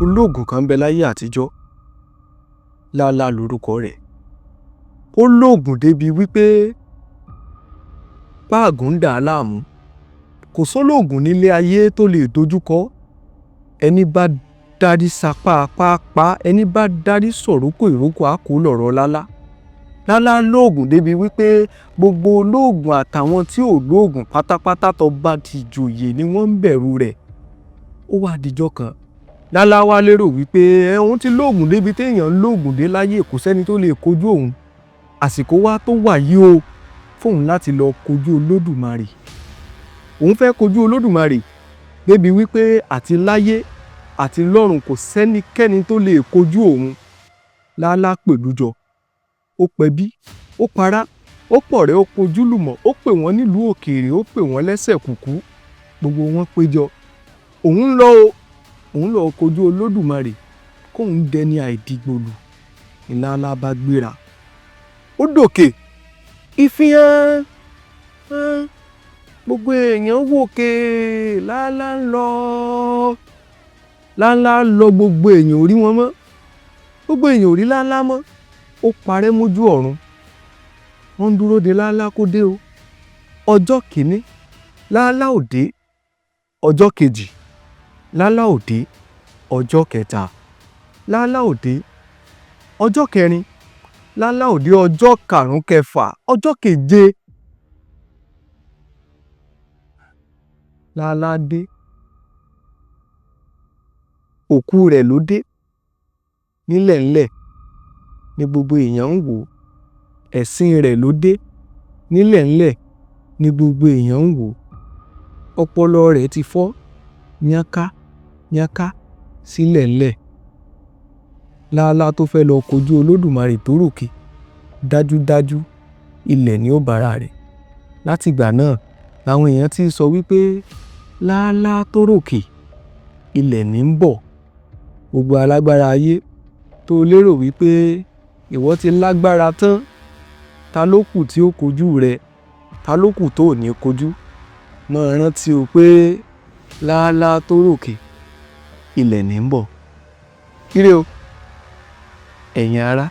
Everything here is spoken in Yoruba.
Olóògùn kan ń bẹ láyé àtijọ́, Lálá lorúkọ rẹ̀. Ó lóògùn débi wípé páàgùn ń dà á láàmú. Kò sólóògùn nílé ayé tó lè dojúkọ. Ẹni bá dárí sapá apá, ẹni bá dárí sọ̀rókò ìrókò á kó lọ̀rọ̀ Lálá. Lálá lóògùn débi wípé gbogbo olóògùn àtàwọn tí ò lóògùn pátápátá tó bá ti joyè ni wọ́n ń bẹ̀rù rẹ̀. Ó wá dijọ́ kan. Lálá wá lérò wípé òun ti lóògùn débi téèyàn ń lóògùn dé láyé, kò sẹ́ni tó lè kojú òun. Àsìkò wá tó wà yìí o fóun láti lọ kojú Olódùmarè. Òun fẹ́ kojú Olódùmarè débi wípé àti láyé àti lọ́run kò sẹ́nikẹ́ni tó lè kojú òun. Lálá pèlú jọ. Ó pẹbí, ó pará, ó pọ̀rẹ́, ó pojúlùmọ̀, ó pè wọ́n nílùú òkèèrè, ó pè wọ́n lẹ́sẹ̀ kùkú. Gbogbo wọn péjọ. Òun ń lọ o, òun lọ kojú Olódùmarè kóun dẹni àìdìgbòlù. Ni Lálá bá gbéra. Ó dòkè. Ìfihàn hàn. Gbogbo èèyàn wòkè. Lálá ń lọ. Lálá lọ, gbogbo èèyàn ò rí wọn mọ́. Gbogbo èèyàn ò rí Lálá mọ́. Ó parẹ́ mójú ọ̀run. Wọ́n ń dúró de Lálá kó dé o. Ọjọ́ kìíní, Lálá ò dé. Ọjọ́ kejì, Lálá ò dé. Ọjọ́ kẹta, Lálá ò dé. Ọjọ́ kẹrin, Lálá ò dé. Ọjọ́ karùn-ún kẹfà, ọjọ́ keje, Lálá dé. Òkú rẹ̀ ló dé. Nílẹ̀ńlẹ̀ ni gbogbo èèyàn ń wò. Ẹ̀sín rẹ̀ ló dé. Nílẹ̀ńlẹ̀ ni gbogbo èèyàn ń wò. Ọpọlọ rẹ̀ ti fọ́ yánká yánká sílẹ̀ńlẹ̀. Lálá tó fẹ́ lọ kojú Olódùmarè tó ròkè, dájúdájú ilẹ̀ ni ó bára rẹ̀. Látìgbà náà làwọn èèyàn ti sọ wípé Lálá tó ròkè, ilẹ̀ ní ń bọ̀. Gbogbo alágbára ayé tó lérò wípé ìwọ ti lágbára tán, ta ló kù tí ó kojú rẹ? Ta ló kù tó ò ní kojú? Máa rántí o pé Lálá tó ròkè, ilẹ̀ ní ń bọ̀. Ire o, ẹ̀yin ará.